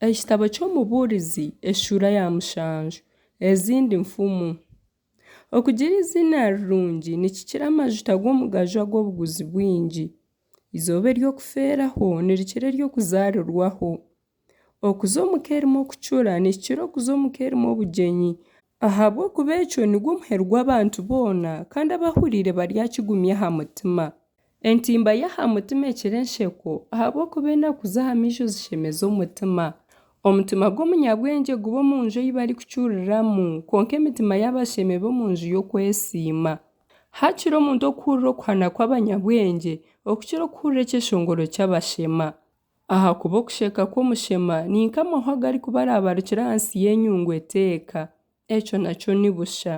Ekitabo ky'Omubuurizi eshuura ya mushanju. Ezindi nfumu. Okugira eiziina rirungi nikikira amajuta g'omugaju ag'obuguzi bwingi. Eizooba ery'okufeeraho nirikira ery'okuzaarirwaho. Okuza omu ka erimu okucura nikikira okuza omu ka erimu obugyenyi, ahabw'okuba ekyo nigwo muheru gw'abantu boona, kandi abahuriire baryakigumya aha mutima. Entimba y'aha mutima ekira ensheko, ahabw'okuba enaku z'aha maisho zishemeza omutima. Omutima gw'omunyabwengye guba omu nju ei barikucuriramu, kwonka emitima y'abashema eba omu nju y'okwesiima. Haakiri omuntu okuhurira okuhana kw'abanyabwengye okukira okuhurira ekyeshongoro ky'abashema. Ahakuba okusheka kw'omushema ni nk'amahwa agarikubarabarukira ahansi y'enyungu eteeka. Ekyo nakyo ni busha.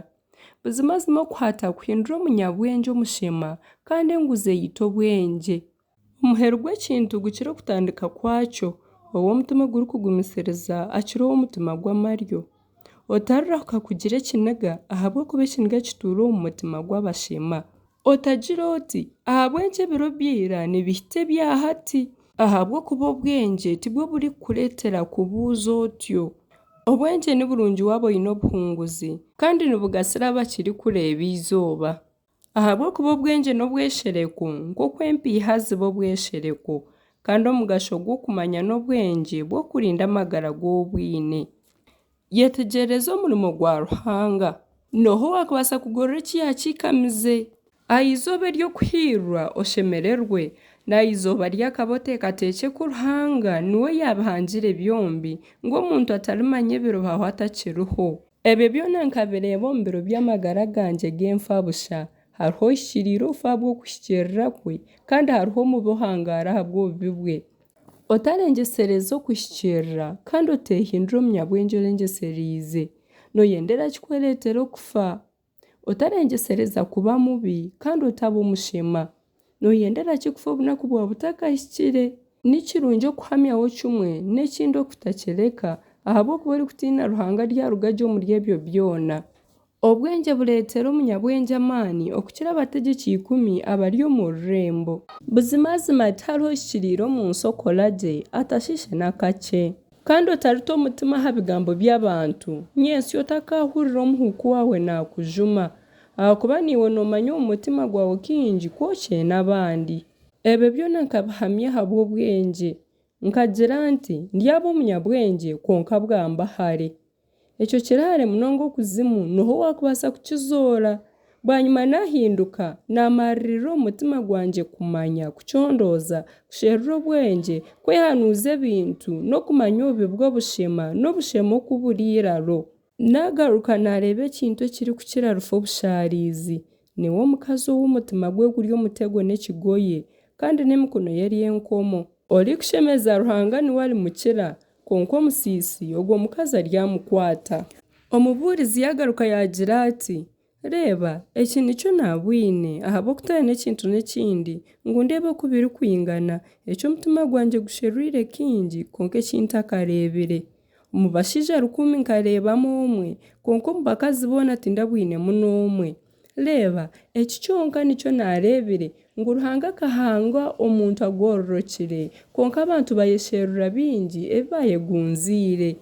Buzimazima okuhata kuhindura omunyabwengye omushema, kandi enguzi eita obwengye. Omuheru gw'ekintu gukira okutandika kwakyo. Ow'omutima ogurikugumisiriza akira ow'omutima gw'amaryo. Otarirahuka kugira ekiniga, ahabw'okuba ekiniga kituura omu mutima gw'abashema. Otagira oti, Ahabw'enki ebiro bya ira nibihita ebya hati? Ahabw'okuba obwengye tibwo burikukureetera kubuuza otyo. Obwengye ni burungi waaba oine obuhunguzi, kandi nibugasira abakirikureeba eizooba. Ahabw'okuba obwengye n'obweshereko nk'oku empiiha ziba obweshereko, kandi omugasho gw'okumanya n'obwengye bw'okurinda amagara g'obwine. Yetegyereze omurimo gwa Ruhanga. N'oha owaakubaasa kugorora eki yaakiikamize? Aha izooba ery'okuhiirwa oshemererwe, n'aha izooba ry'akabi oteekateekye ku Ruhanga niwe yaabihangire byombi, ngu omuntu atarimanya ebiribaho atakiriho. Ebyo byona nkabireeba omu biro by'amagara gangye g'enfa-busha. Hariho ohikiriire ofa ahabw'okuhikiirira kwe, kandi hariho omubi ohangaara ahabw'obubi bwe. Otarengyesereza okuhikiirira, kandi oteehindura omunyabwengye orengyesereize. Nooyendera ki kwereetera okufa? Otarengyesereza kuba mubi, kandi otaba omushema. Nooyendera ki kufa obunaku bwawe butakahikire? Ni kirungi okuhamyaho kimwe n'ekindi okutakireka, ahabw'okuba orikutiina Ruhanga aryaruga gye omuri ebyo byona. Obwengye bureetera omunyabwengye amaani okukira abategyeki ikumi abari omu rurembo. Buzimazima tihariho ohikiriire omu nsi okora gye, atashiishe n'akakye. Kandi otarita omutima aha bigambo by'abantu, nyentsya otakaahurira omuhuuku waawe naakujuma, ahakuba naiwe noomanya omu mutima gwawe kaingi ku okyeena abandi. Ebyo byona nkabihamya ahabw'obwengye. Nkagira nti, Ndyaba omunyabwengye, kwonka bwamba hare. Ekyo kiri hare munonga okuzimu, n'oha owaakubaasa kukizoora? Bwanyima naahinduka, naamariirira omu mutima gwangye kumanya, kucondooza, kusherura obwengye, kwehanuuza ebintu, n'okumanya obubi bw'obushema, n'obushema oku buri eiraro. Naagaruka naareeba ekintu ekirikukira rufu obushaarizi, niwe omukazi ou omutima gwe guri omutego n'ekigoye, kandi n'emikono ye eri enkomo. Orikushemeza Ruhanga niwe arimukira, Kwonka omusiisi, ogwo mukazi aryamukwata. Omubuurizi yaagaruka yaagira ati, Reeba, eki nikyo naabwine, ahabw'okutaana ekintu n'ekindi, ngu ndeebe oku birikwingana, eki omutima gwangye gusherwire kaingi, kwonka eki ntakareebire. Omu bashaija rukumi nkareebamu omwe, kwonka omu bakazi boona tindabwinemu n'omwe. Reeba, eki kyonka nikyo naareebire, ngu Ruhanga akahanga omuntu agororokire, kwonka abantu bayesherura bingi ebi baayegunziire.